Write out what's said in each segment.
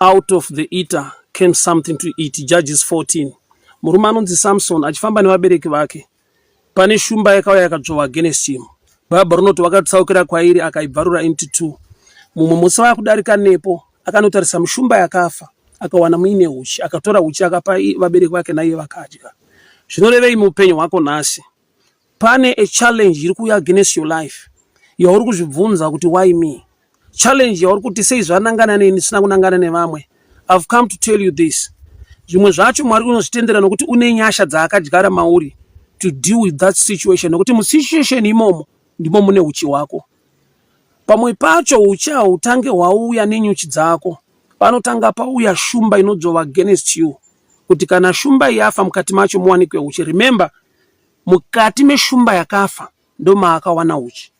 Out of the eater came something to eat. Judges 14. Murume anonzi Samson achifamba nevabereki vake. Pane shumba yakauya yakadzvova against him. Bhaibheri rinoti vakatsaukira kwairi akaibvarura into two. Mumwe musi vakudarika nepo akanotarisa mushumba yakafa akawana muine huchi, akatora huchi akapa vabereki vake naiye vakadya. Zvinorevei muupenyu hwako nhasi? Pane a challenge iri kuuya against your life yauri kuzvibvunza kuti, "Why me?" Challenge yauri kuti, "Sei zvanangana neni ndisina kunangana nevamwe?" I've come to tell you this: zvimwe zvacho Mwari unozvitendera nokuti une nyasha dzaakadyara mauri to deal with that situation, nokuti musituation imomo ndimo mune uchi hwako. Pamwe pacho uchi hautange hwauya nenyuchi dzako, panotanga pauya shumba inodzvova against you, kuti kana shumba yafa, mukati macho muwanikwe uchi. Remember, mukati meshumba yakafa ndo maakawana uchi.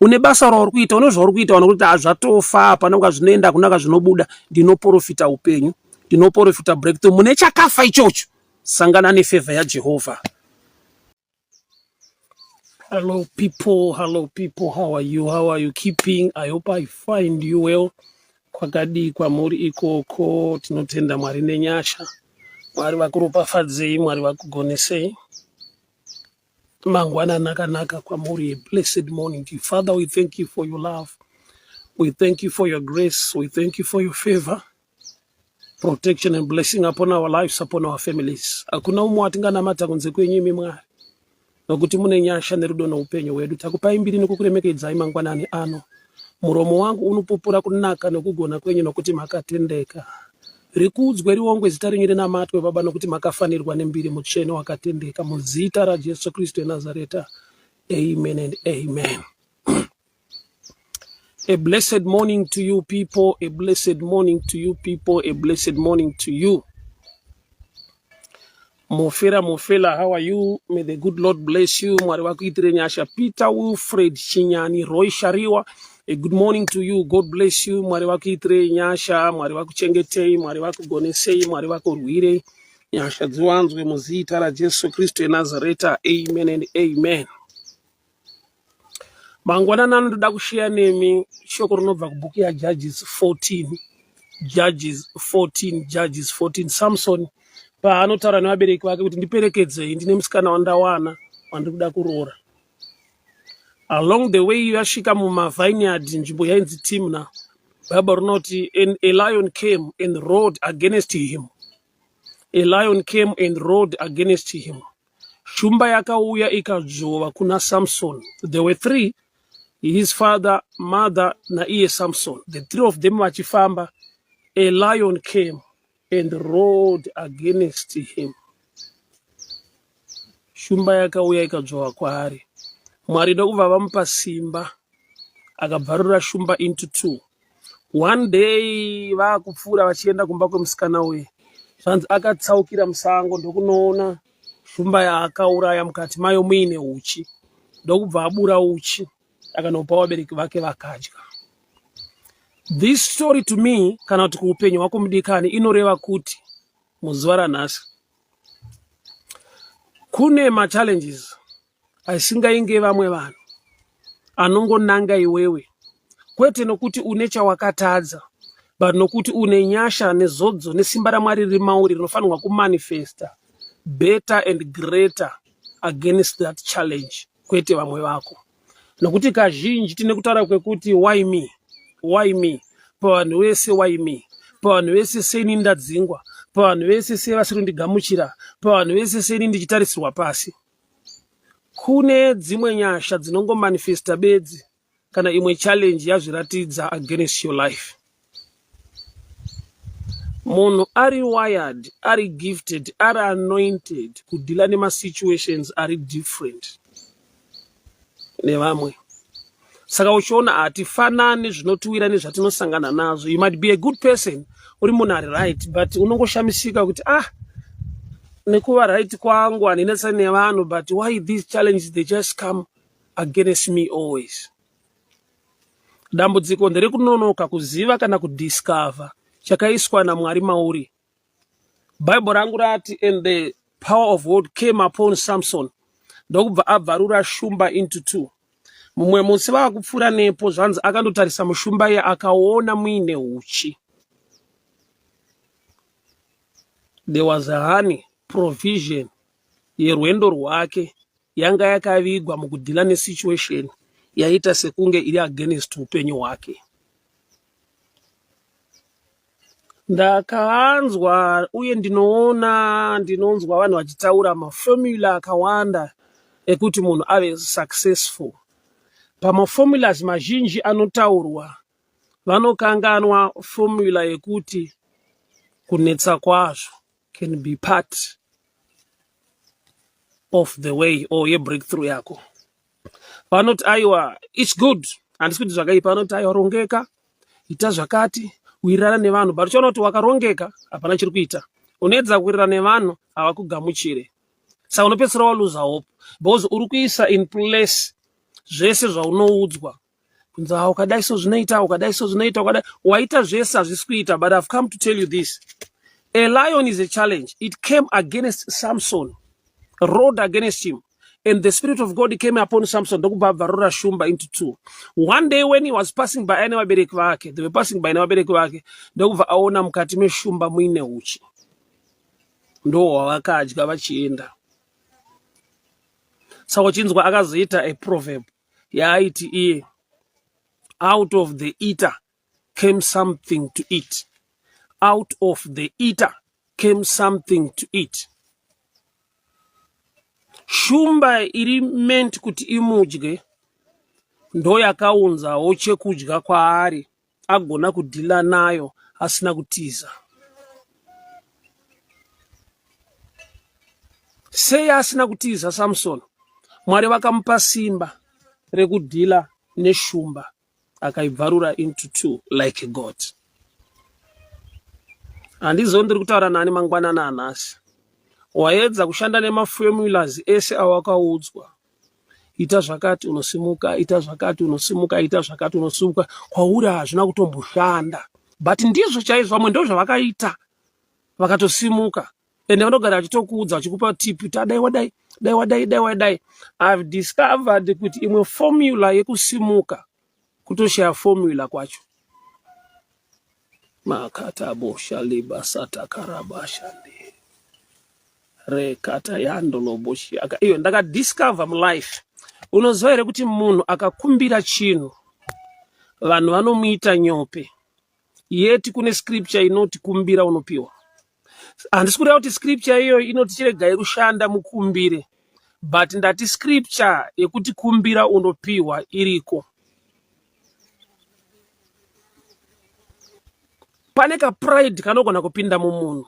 Une basa rauri kuita, une zvauri kuita, wana kuti hazvatofa, hapana kwazvinoenda, hakuna kwazvinobuda. Ndinoprofita upenyu, ndinoprofita breakthrough mune chakafa ichocho. Sangana nefavor yaJehovha. Hello people, hello people, how are you? How are you keeping? I hope I find you well. Kwakadii kwamuri ikoko? Tinotenda Mwari nenyasha. Mwari vakuropafadzei, Mwari vakugonesei. Mangwanani akanaka kwamuri. A blessed morning to you. Father, we thank you for your love. We thank you for your grace. We thank you for your favor, protection and blessing upon our lives, upon our families. Hakuna umwe watinganamata kunze kwenyu imi Mwari, nokuti mune nyasha nerudo noupenyu hwedu. Takupai mbiri nekukuremekedzai mangwanani ano. Muromo wangu unopupura kunaka nokugona kwenyu, nokuti makatendeka. Rikudzwe, riongwe zita renyu, rinamatwe, Baba, nokuti makafanirwa nembiri, mutsvene wakatendeka. Muzita raJesu Kristu weNazareta, amen and amen. A blessed morning to you people, a blessed morning to you people, a blessed morning to you. Mofera Mofela, how are you? May the good Lord bless you. Mwari vakuitire nyasha. Peter Wilfred Chinyani, Roy Shariwa, a good morning to you. God bless you. Mwari vakuitire nyasha, Mwari vakuchengetei, Mwari vakugonesei, Mwari vakurwirei. Nyasha dziwanzwe muzita raJesu Kristu weNazareta. Amen and amen. Mangwanani ano ndoda kushare nemi shoko rinobva kubhuku yaJudges 14. Judges 14, Judges 14. Samson paanotaura nevabereki vake kuti, "Ndiperekedzei, ndine musikana wandawana wandiri kuda kuroora." Along the way vasvika mumavineyard, nzvimbo yainzi Timna, Bible rinoti, "And a lion came and roared against him." A lion came and roared against him. Shumba yakauya ikadzvova kuna Samson. There were three: his father, mother naiye Samson. The three of them vachifamba, a lion came and roared against him. Shumba yakauya ikadzvova kwaari. Mwari ndokubva vamupa simba, akabvarura shumba into two. One day vaakupfuura vachienda kumba kwemusikana uyu, zvanzi akatsaukira musango ndokunoona shumba yaakauraya, mukati mayo muine uchi, ndokubva abura uchi akanopa vabereki vake vakadya. This story to me, kana kuti kuupenyu hwako mudikani, inoreva kuti muzuva ranhasi kune machallenges asingainge vamwe vanhu, anongonanga iwewe, kwete nokuti une chawakatadza, but nokuti une nyasha nezodzo nesimba raMwari riri mauri rinofanirwa kumanifesta better and greater against that challenge, kwete vamwe vako. Nokuti kazhinji tine kutaura kwekuti, "Why me? Why me? Pavanhu vese, why me? Pavanhu vese seni ndadzingwa? Pavanhu vese sei vasiri kundigamuchira? Pavanhu vese seni ndichitarisirwa pasi?" Kune dzimwe nyasha dzinongomanifesta bedzi kana imwe challenge yazviratidza against your life. Munhu ari wired, ari gifted, ari anointed kudeala nemasituations ari different nevamwe. Saka uchiona hatifanani zvinotiwira nezvatinosangana nazvo. You might be a good person, uri munhu ari right, but unongoshamisika kuti, "Ah, nekuva right kwangu handinetsani nevanhu, but why these challenges, they just come against me always?" Dambudziko nderekunonoka kuziva kana kudiscover chakaiswa naMwari mauri. Bhaibheri rangu rati, "And the power of God came upon Samson," ndokubva abvarura shumba into two. Mumwe musi vava kupfuura nepo, zvanzi akandotarisa mushumba iye akaona muine uchi. There was a honey provision yerwendo rwake yanga yakavigwa mukudhila nesituation yaita sekunge iri against upenyu hwake. Ndakanzwa uye ndinoona ndinonzwa vanhu vachitaura maformula akawanda ekuti munhu ave successful. Pamaformulas mazhinji anotaurwa vanokanganwa formula yekuti kunetsa kwazvo can be part of the way or yebreakthrough yako. Vanoti aiwa it's good, handisi kuti zvakaipa. Vanoti aiwa rongeka, ita zvakati, wirirana nevanhu, but uchaona kuti wakarongeka hapana chiri kuita. Unoedza kuwirirana nevanhu havakugamuchire, saka unopedzisira waluza hope because uri kuisa in place zvese zvaunoudzwa kunzi ah, ukadai so zvinoita, ukadai so zvinoita, ukadai waita zvese hazvisi kuita. But I've come to tell you this, a lion is a challenge. It came against Samson, roared against him, and the spirit of God came upon Samson ndokubva abvarura shumba into two. One day when he was passing by aine vabereki vake, they were passing by nevabereki vake, ndokubva aona mukati meshumba muine huchi, ndo hwavakadya vachienda. Saka uchinzwa akazoita a proverb yaaiti iye, out of the eater came something to eat, out of the eater came something to eat. Shumba iri meant kuti imudye ndo yakaunzawo chekudya kwaari, agona kudhila nayo asina kutiza. Sei asina kutiza Samson? Mwari vakamupa simba rekudhila neshumba, akaibvarura into two like a god. Handizivo ndiri kutaura nani mangwanani anhasi. Waedza kushanda nemaformulas ese awakaudzwa, ita zvakati unosimuka, ita zvakati unosimuka, ita zvakati unosimuka, kwauri hazvina kutomboshanda. But ndizvo chaizvo vamwe ndo zvavakaita, vakatosimuka. Ende vanogara vachitokuudza vachikupa tip kuti adai wadai, dai wadai, dai wadai. I've discovered kuti imwe formula yekusimuka kutoshaya formula kwacho. Makataboshalibasatakarabashande rekata yandoloboshi aka iyo ndakadiscover mulife. Unoziva here kuti munhu akakumbira chinhu vanhu vanomuita nyope, yeti kune scripture inoti kumbira unopiwa. Handisi kureva kuti scripture iyoyo inoti chiregai kushanda mukumbire, but ndati scripture yekuti kumbira unopiwa iriko. Pane kapride kanogona kupinda mumunhu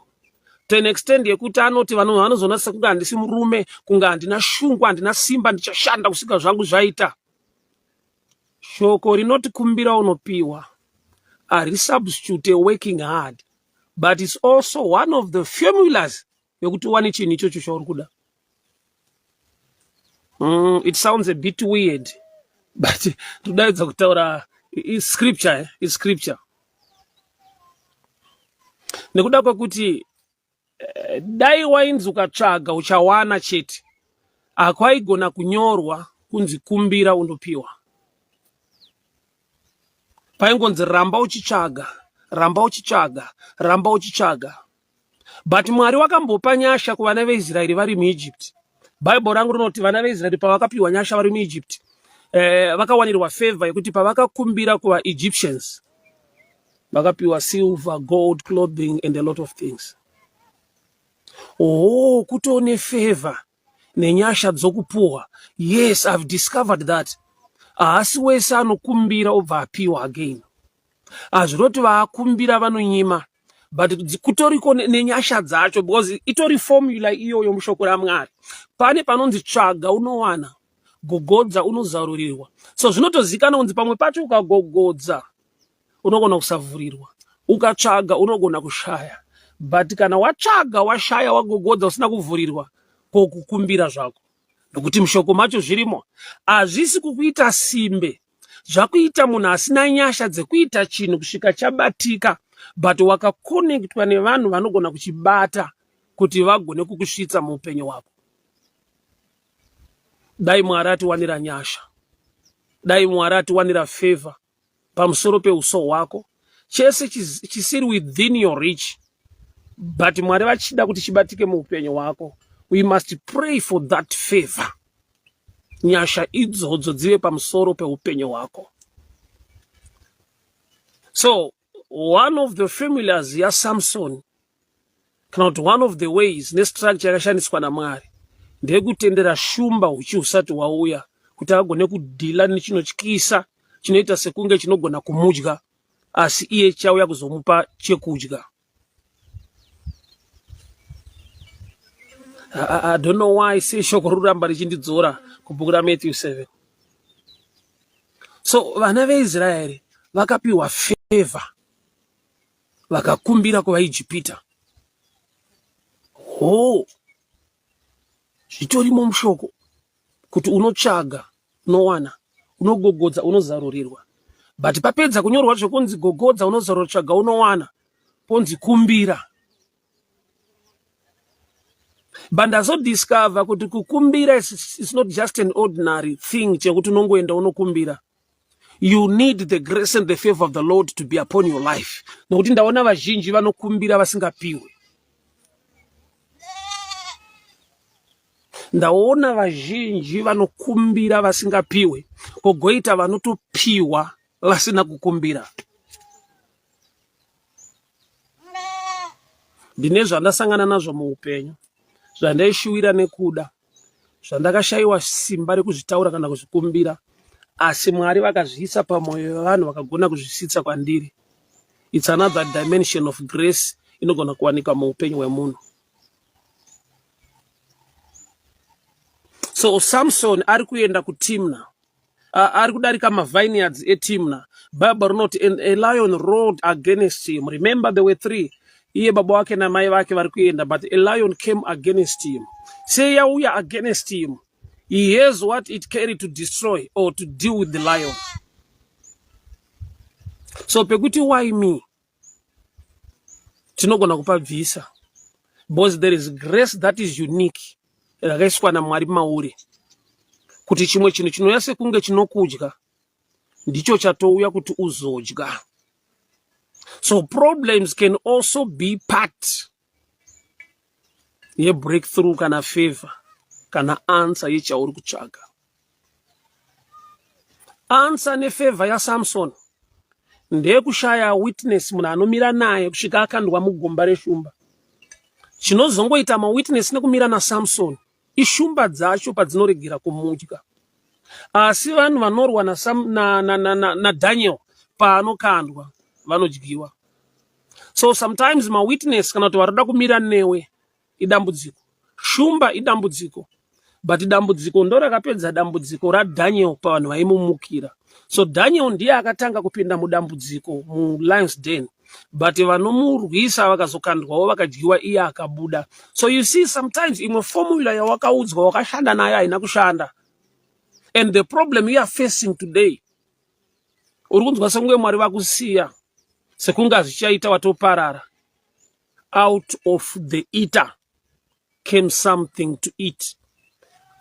to an extent yekuti anoti vanhu vanozoona sekunge handisi murume, kunge handina shungu, handina simba, ndichashanda kusvika zvangu zvaita. Shoko rinoti kumbira unopiwa harisubstitute working hard, but it's also one of the formulas yekuti uwane chinhu ichocho chauri kuda. It sounds a bit weird, but todaidza kutaura scripture, eh? It's scripture. Nekuda kwekuti dai wainzi ukatsvaga uchawana chete, hakwaigona kunyorwa kunzi kumbira undopiwa. Paingonzi ramba uchitsvaga, ramba uchitsvaga, ramba uchitsvaga. But Mwari wakambopa nyasha kuvana veIsraeri vari muEgypt. Bible rangu rinoti vana veIsraeri pavakapiwa nyasha vari muEgypt, vakawanirwa favor yekuti pavakakumbira kuvaEgyptians vakapiwa silver, gold, clothing and a lot of things. Oh, kutone favor nenyasha dzokupuhwa. Yes, I've discovered that haasi wese anokumbira obva apiwa again. Hazvinoti vaakumbira vanonyima, but kutoriko nenyasha dzacho, because itori formula iyoyo mushoko raMwari. Pane panonzi tsvaga unowana, gogodza unozarurirwa. So zvinotozikana kunzi pamwe pacho ukagogodza unogona kusavhurirwa, ukatsvaga unogona kushaya, but kana watsvaga washaya, wagogodza usina kuvhurirwa, ko kukumbira zvako, nokuti mushoko macho zvirimo. Hazvisi kukuita simbe, zvakuita munhu asina nyasha dzekuita chinhu kusvika chabatika, but wakakonektwa nevanhu vanogona kuchibata kuti vagone kukusvitsa muupenyu hwako. Dai Mwari atiwanira nyasha, dai Mwari atiwanira favor pamusoro peuso hwako. Chese chisiri within your reach. But Mwari vachida kuti chibatike muupenyu hwako, we must pray for that favor. Nyasha idzodzo dzive pamusoro peupenyu hwako. So one of the formulas yaSamson kana kuti one of the ways nestructure yakashandiswa naMwari ndeyekutendera shumba huchi husati hwauya kuti agone kudhila nechinotyisa chinoita sekunge chinogona kumudya asi iye chauya kuzomupa chekudya. I don't know why sei shoko ruramba richindidzora kubhuku raMatthew 7. So vana veIsraeri vakapiwa favor vakakumbira kuvaIjipita. Hoo, zvitorimo mushoko kuti unotsvaga unowana, unogogodza unozarurirwa. But papedza kunyorwa zvekunzi gogodza unozarura, tsvaga unowana, ponzi kumbira. But ndazodiscover kuti kukumbira is not just an ordinary thing chekuti unongoenda unokumbira. You need the grace and the favor of the Lord to be upon your life. Nokuti ndaona vazhinji vanokumbira vasingapiwe. Ndaona vazhinji vanokumbira vasingapiwe, kogoita vanotopiwa vasina kukumbira. Ndine zvandasangana nazvo muupenyu zvandaishuwira nekuda, zvandakashayiwa simba rekuzvitaura kana kuzvikumbira, asi Mwari vakazviisa pamwoyo wevanhu vakagona kuzvisitsa kwandiri. It's another dimension of grace inogona kuwanikwa muupenyu hwemunhu. So Samson ari kuenda kuTimna, ari kudarika mavineyards eTimna. Bible rinoti and a lion roared against him. Remember there were three. Iye baba wake namai vake vari kuenda, but a lion came against him. Sei yauya against him? He has what it carried to destroy or to deal with the lion. So pekuti why me? Tinogona kupabvisa because there is grace that is unique rakaiswa naMwari mauri kuti chimwe chinhu chinouya sekunge chinokudya ndicho chatouya kuti uzodya. So problems can also be part yebreakthrough kana favor kana answer yechauri kutsvaga. Answer nefavor yaSamson ndeyekushaya witness, munhu anomira naye kusvika akandwa mugomba reshumba. Chinozongoita mawitness nekumira naSamson ishumba dzacho padzinoregera kumudya. Asi vanhu vanorwa naDaniel na, na, na, na paanokandwa vanodyiwa. So sometimes mawitness kana kuti varikuda kumira newe idambudziko. Shumba idambudziko, but dambudziko ndo rakapedza dambudziko raDaniel pavanhu vaimumukira. So Daniel ndiye akatanga kupinda mudambudziko muLions Den, but vanomurwisa vakazokandwawo vakadyiwa, iye akabuda. So you see, sometimes imwe formula yawakaudzwa wakashanda nayo haina kushanda, and the problem you are facing today, uri kunzwa sekunge Mwari vakusiya, sekunge hazvichaita, watoparara. Out of the eater came something to eat.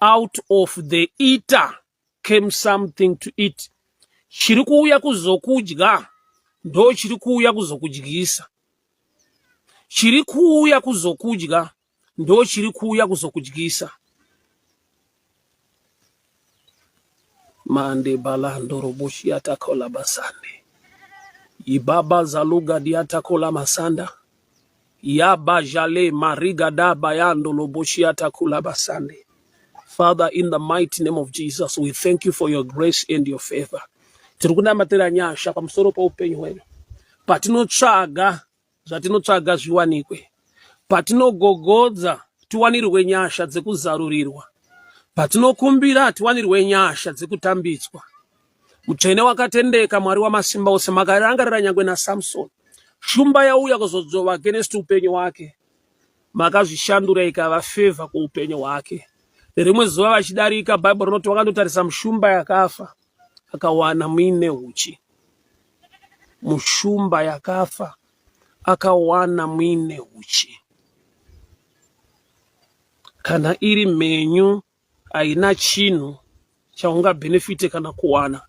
Out of the eater came something to eat. Chiri kuuya kuzokudya ndo chiri kuuya kuzokudyisa. Chiri kuuya kuzokudya ndo chiri kuuya kuzokudyisa. Mande balando roboshiatakola basande ibaba zaluga diatakola masanda yabajale mariga da bayando loboshiatakula basande. Father, in the mighty name of Jesus, we thank you for your grace and your favor. Tiri kunamatira nyasha pamusoro poupenyu hwedu. Patinotsvaga zvatinotsvaga zviwanikwe. Patinogogodza tiwanirwe nyasha dzekuzarurirwa. Patinokumbira tiwanirwe nyasha dzekutambidzwa. Mutsvene wakatendeka, Mwari wamasimba ose, makarangarira nyangwe naSamson. Shumba yauya kuzodzvova against upenyu hwake, makazvishandura ikava favor kuupenyu hwake. Rimwe zuva vachidarika, Bible rinoti vakandotarisa mushumba yakafa, akawana muine huchi. Mushumba yakafa akawana muine huchi. Kana iri mhenyu haina chinhu chaungabhenefite kana kuwana,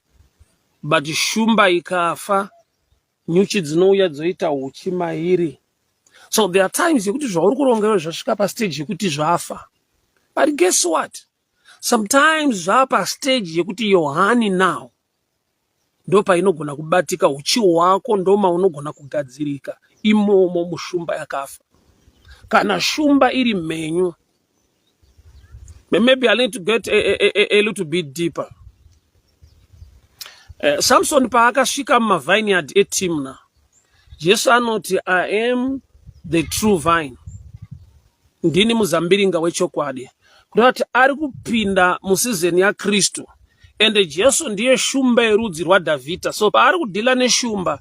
but shumba ikafa nyuchi dzinouya dzoita huchi mairi. So there are times yekuti zvauri kuronga iwe zvasvika pastage yekuti zvafa. But guess what? Sometimes zvaa pastage yekuti yohani now ndopainogona kubatika uchi hwako ndomaunogona kugadzirika imomo mushumba yakafa. Kana shumba iri mhenyu, maybe I need to get a little bit deeper. Samson paakasvika mumavineyard eTimna, Jesu anoti I am the true vine, ndini muzambiringa wechokwadi. Kureva kuti ari kupinda musizeni yaKristu ende Jesu ndiye shumba yerudzi rwaDhavhidha. So paari kudhila neshumba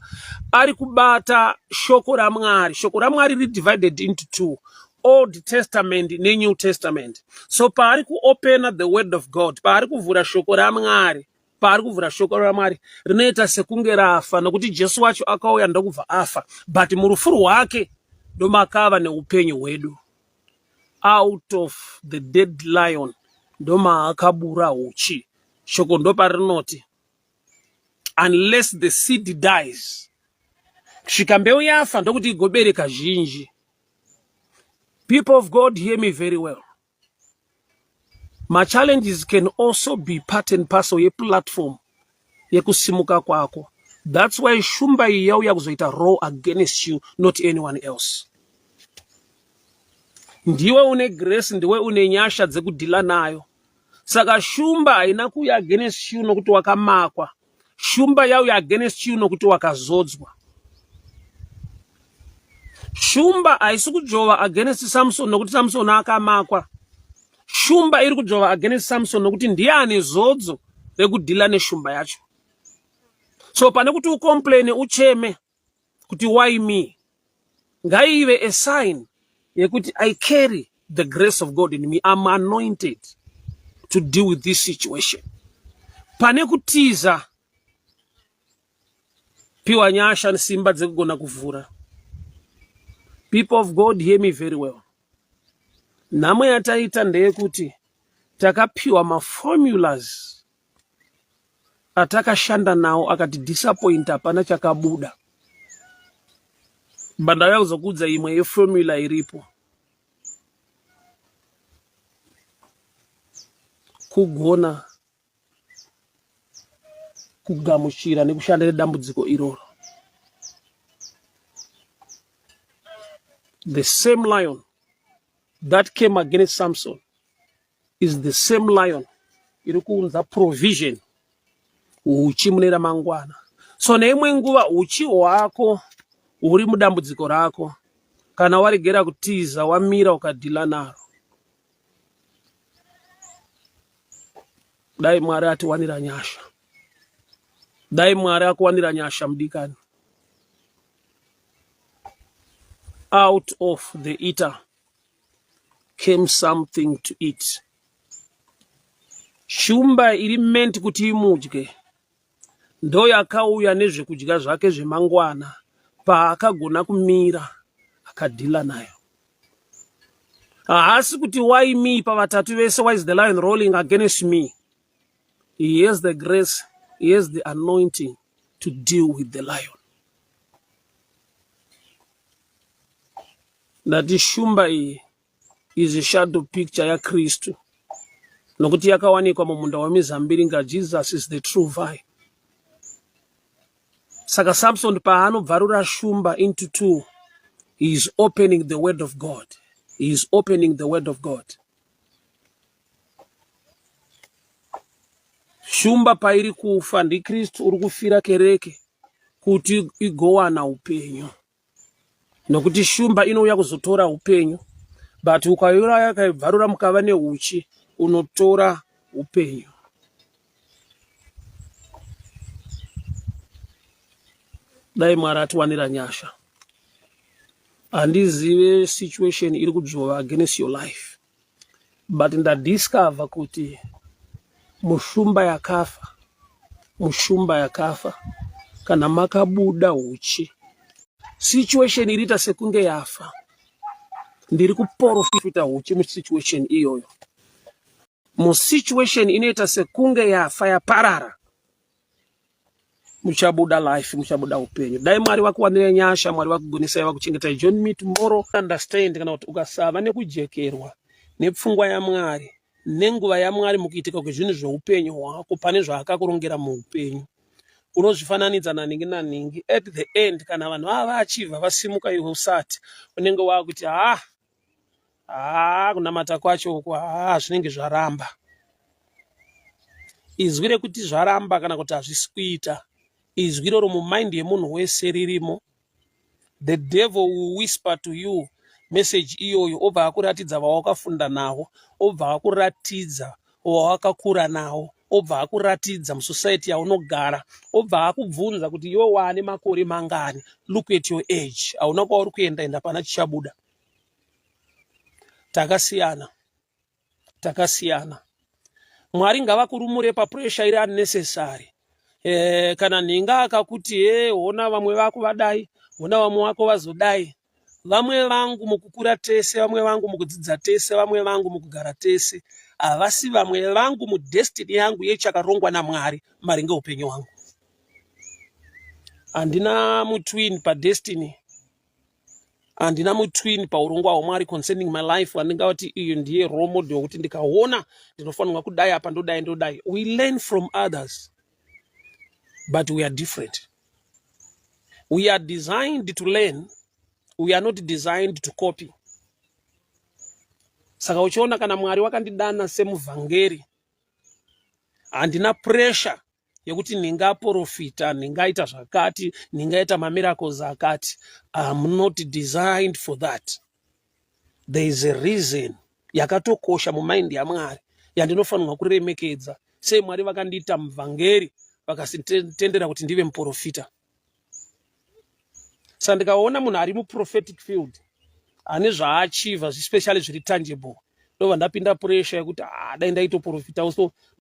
ari kubata shoko raMwari. Shoko raMwari riri divided into two, Old Testament neNew Testament. So paari kuopena the word of God, paari kuvhura shoko raMwari, paari kuvhura shoko raMwari rinoita sekunge rafa, nokuti Jesu wacho akauya ndokubva afa, but murufu rwake ndomakava neupenyu hwedu. Out of the dead lion ndomaakabura huchi. Shoko ndoparinoti unless the seed dies, kusvika mbeu yafa ndokuti igobereka zhinji. People of God, hear me very well. Machallenges can also be part and parcel yeplatform yekusimuka kwako. That's why shumba iyi yauya kuzoita row against you, not anyone else. Ndiwe une grace, ndiwe une nyasha dzekudhila nayo. Saka shumba haina kuuya against you nokuti wakamakwa. Shumba yauya against you nokuti wakazodzwa. Shumba haisi kudzvova against Samson nokuti Samson akamakwa. Shumba iri kudzvova against Samson nokuti ndiye ane zodzo rekudhila neshumba yacho. So pane kuti ucomplaine ucheme kuti why me, ngaive a sign yekuti I carry the grace of God in me. I'm anointed to deal with this situation. Pane kutiza, piwa nyasha nesimba dzekugona kuvhura. People of God, hear me very well. Nhamo yataita ndeyekuti takapiwa maformulas atakashanda nawo akati disappoint, hapana chakabuda. But ndauya kuzokuudza imwe yeformula iripo. Kugona kugamuchira nekushanda nedambudziko iroro. The same lion that came against Samson is the same lion iri kuunza provision huchi mune ramangwana. So neimwe nguva huchi hwako huri mudambudziko rako, kana waregera kutiza wamira ukadhila naro. Dai Mwari atiwanira nyasha, dai Mwari akuwanira nyasha mudikani. Out of the eater came something to eat. Shumba iri meant kuti imudye ndo yakauya nezvekudya zvake zvemangwana paakagona kumira akadhila nayo. Haasi kuti why me pavatatu vese, why is the lion rolling against me? He has the grace, he has the anointing to deal with the lion. Ndati shumba iyi is a shadow picture yaKristu nokuti yakawanikwa mumunda wemizambiringa. Jesus is the true vine. Saka Samson paanobvarura shumba into two, he is opening the word of God. He is opening the word of God. Shumba pairi kufa ndiKristu uri kufira kereke kuti igowana upenyu. Nokuti shumba inouya kuzotora upenyu, but ukaiuraya ukaibvarura mukava neuchi unotora upenyu. Dai Mwari atiwanira nyasha. Handizive situation iri kudzvova against your life, but ndadiscover kuti mushumba yakafa, mushumba yakafa kana makabuda huchi, situation iriita sekunge yafa. Ndiri kuporofita huchi musituation iyoyo, musituation inoita sekunge yafa yaparara. Muchabuda life, muchabuda upenyu. Dai Mwari vakuwanire nyasha, Mwari vakugonesai, vakuchengetai. Join me tomorrow. Understand kana kuti ukasava nekujekerwa nepfungwa yaMwari nenguva yaMwari mukuitika kwezvinhu zveupenyu hwako pane zvaakakurongera muupenyu, unozvifananidza naningi naningi. At the end, kana vanhu vava vachibva vasimuka iwe usati, unenge waakuti, "Ha ha, kunamata kwacho uku, ha, zvinenge zvaramba." Izwi rekuti zvaramba kana kuti hazvisi kuita, izwi iroro mumind yemunhu wese ririmo. The devil will whisper to you message iyoyo, obva akuratidza vawakafunda navo, obva akuratidza wawakakura nawo, obva akuratidza musociety yaunogara, obva akubvunza kuti, "Iwe waane makore mangani? Look at your age, hauna kwauri kuenda, enda, pana chichabuda." Takasiyana, takasiyana. Mwari ngavakurumure papressure iri unnecessary. Kana nhinga akakuti, "He, hona vamwe vako vadai, hona vamwe vako vazodai." Vamwe vangu mukukura tese, vamwe vangu mukudzidza tese, vamwe vangu mukugara tese, havasi vamwe vangu mudestiny yangu yechakarongwa naMwari maringe upenyu hwangu. Handina mutwin padestiny, handina mutwin paurongwa hwaMwari concerning my life wandingati iyo ndiye role model wekuti ndikaona ndinofanirwa kudai apa, ndodai, ndodai. We learn from others, but we are different. We are designed to learn, we are not designed to copy. Saka uchiona kana Mwari wakandidana semuvhangeri, handina pressure yekuti ndingaprofita, ndingaita zvakati, ndingaita mamiracles akati. I'm not designed for that. There is a reason yakatokosha mumind yaMwari yandinofanirwa kuremekedza. Sei Mwari vakandiita muvhangeri, vakasitendera kuti ndive muprofita? Saka ndikaona munhu ari muprophetic field ane zvaachievha, especially zviri tangible, ndobva ndapinda pressure yekuti, "Ah, dai ndaitoprofitawo." So